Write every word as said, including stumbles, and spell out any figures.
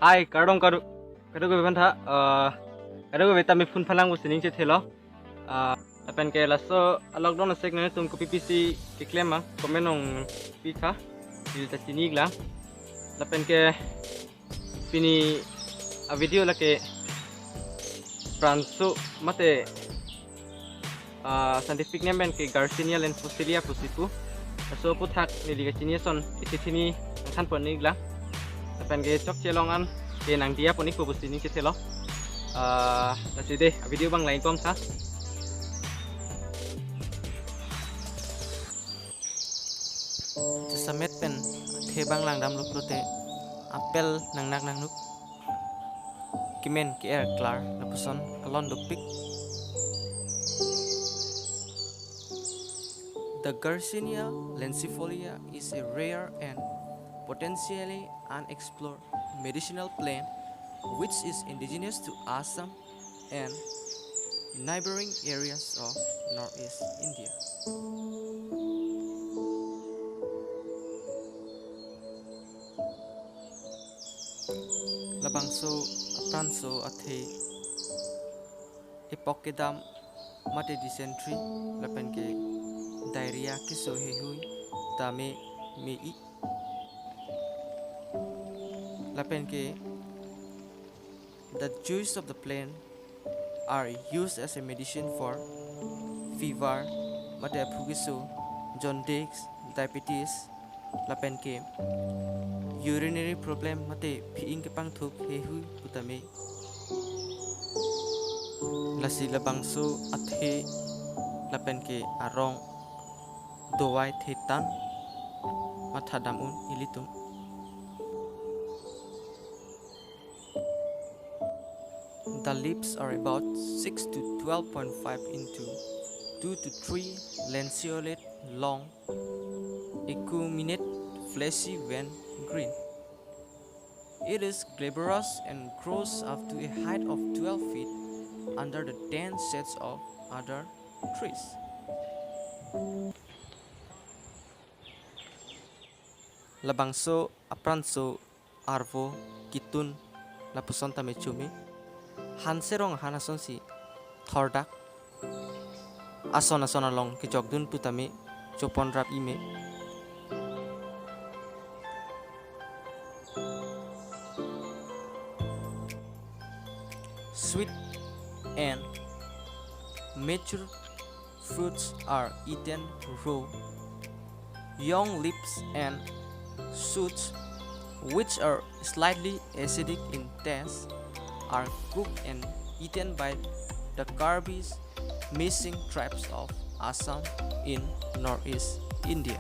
Hi, kardom kadu, kadokave aphan tha, uh, kadokave tame phone phalang pusi ning chethelo. Uh, lapen ke laso a-lockdown asek nangtum kopi pisi keklem ma, comment nangpi tha, ili ta chini lang. Lapen ke pini a-video lake apranso mate, ah, scientific name pen ke Garcinia lentifolia pusi pu. Laso aphuthak neli kachini ason isi thini nangthanpon ik lang. Lapen ke chokche along an ke nangdiya pon ikpo pusi ning chethelo. Ah, lasi dei, a-video abang lang-ik bom tha. Chesamet pen athe abang langdamlo pulote apel nangnak nangnuk. Kemen ke-er klar lapuson alon dopik. The Garcinia lentifolia is a rare and potentially unexplored medicinal plant which is indigenous to Assam and neighboring areas of Northeast India. Labangso apranso athe epok kedam mate dysentery lapen ke diarrhea keso heihui tame me-i. Lapen ke the juice of the plant are used as a medicine for fever mate aphu keso, jaundice, diabetes, lapen ke urinary problem mate phi-ing kepangthuk heihui putame. Lasi labangso athe lapen ke arong dovai thetan mathadam un ilitum. The leaves are about six to twelve point five into two to three lanceolate long, acuminate, fleshy when green. It is glabrous and grows up to a height of twelve feet under the dense shades of other trees. Labangso apranso arvo kitun lapuson tame chome. Hanserong ahan asonsi thordak ason ason along kejokdun putame chopon rap-i me. Sweet and mature fruits are eaten raw. Young leaves and shoots, which are slightly acidic in taste, are cooked and eaten by the Karbi Mising tribes of Assam in northeast India.